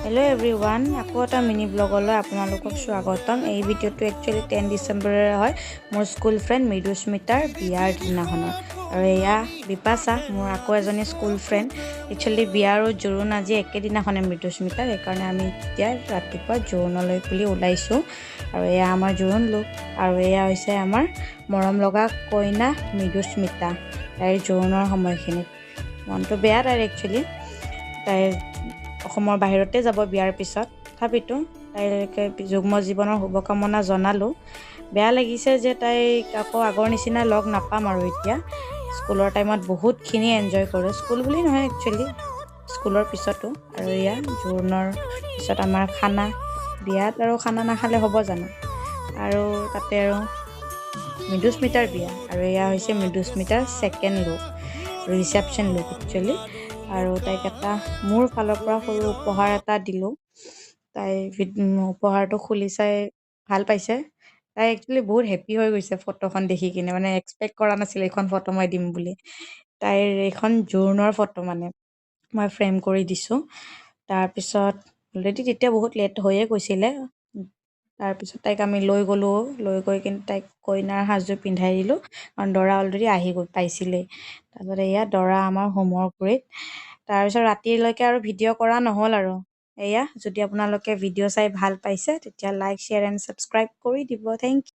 Hello' every one, আকৌ এটা mini ব্লগলৈ আপোনালোকক স্বাগতম। এই ভিডিঅ'টো একচুৱেলি 10 ডিচেম্বৰৰে হয়, মোৰ স্কুল ফ্ৰেণ্ড মৃদুস্মিতাৰ বিয়াৰ দিনাখনৰ। আৰু এয়া বিপাশা, মোৰ আকৌ এজনী স্কুল ফ্ৰেণ্ড। একচুৱেলি বিয়া আৰু জোৰোণ আজি একেদিনাখনে মৃদুস্মিতাৰ, সেইকাৰণে আমি এতিয়া ৰাতিপুৱা জোৰোণলৈ বুলি ওলাইছোঁ। আৰু এয়া আমাৰ জোৰোণ লোক আৰু এয়া হৈছে আমাৰ মৰম লগা কইনা মৃদুস্মিতা। তাইৰ জোৰোণৰ সময়খিনিত মনটো বেয়া তাইৰ। একচুৱেলি তাইৰ অসমৰ বাহিৰতে যাব বিয়াৰ পিছত, তথাপিতো তাইকে যুগ্ম জীৱনৰ শুভকামনা জনালোঁ। বেয়া লাগিছে যে তাইক আকৌ আগৰ নিচিনা লগ নাপাম। আৰু এতিয়া স্কুলৰ টাইমত বহুতখিনি এনজয় কৰোঁ, স্কুল বুলি নহয়, একচুৱেলি স্কুলৰ পিছতো। আৰু এয়া জোৰোণৰ পিছত আমাৰ খানা। বিয়াত আৰু খানা নাখালে হ'ব জানো? আৰু তাতে আৰু মৃদুস্মিতাৰ বিয়া। আৰু এয়া হৈছে মৃদুস্মিতাৰ second look, reception look actually. আৰু তাইক এটা মোৰ ফালৰ পৰা সৰু উপহাৰ এটা দিলোঁ। তাই উপহাৰটো খুলি চাই ভাল পাইছে। তাই একচুৱেলি বহুত হেপী হৈ গৈছে ফটোখন দেখি কিনে, মানে এক্সপেক্ট কৰা নাছিল এইখন ফটো মই দিম বুলি। তাইৰ এইখন জোৰোণৰ ফটো মানে মই ফ্ৰেম কৰি দিছোঁ। তাৰপিছত অলৰেডি তেতিয়া বহুত লেট হৈয়ে গৈছিলে। তাৰপিছত তাইক আমি লৈ গ'লোঁ। লৈ গৈ কিনে তাইক কইনাৰ সাজযোৰ পিন্ধাই দিলোঁ, কাৰণ দৰা অলৰেডি আহি গৈ পাইছিলেই। তাৰপিছত এয়া দৰা আমাৰ হোমৰ গুৰিত। তাৰপিছত ৰাতিলৈকে আৰু ভিডিঅ' কৰা নহ'ল। আৰু এয়া, যদি আপোনালোকে ভিডিঅ' চাই ভাল পাইছে, তেতিয়া লাইক, শ্বেয়াৰ এণ্ড ছাবস্ক্ৰাইব কৰি দিব। Thank U.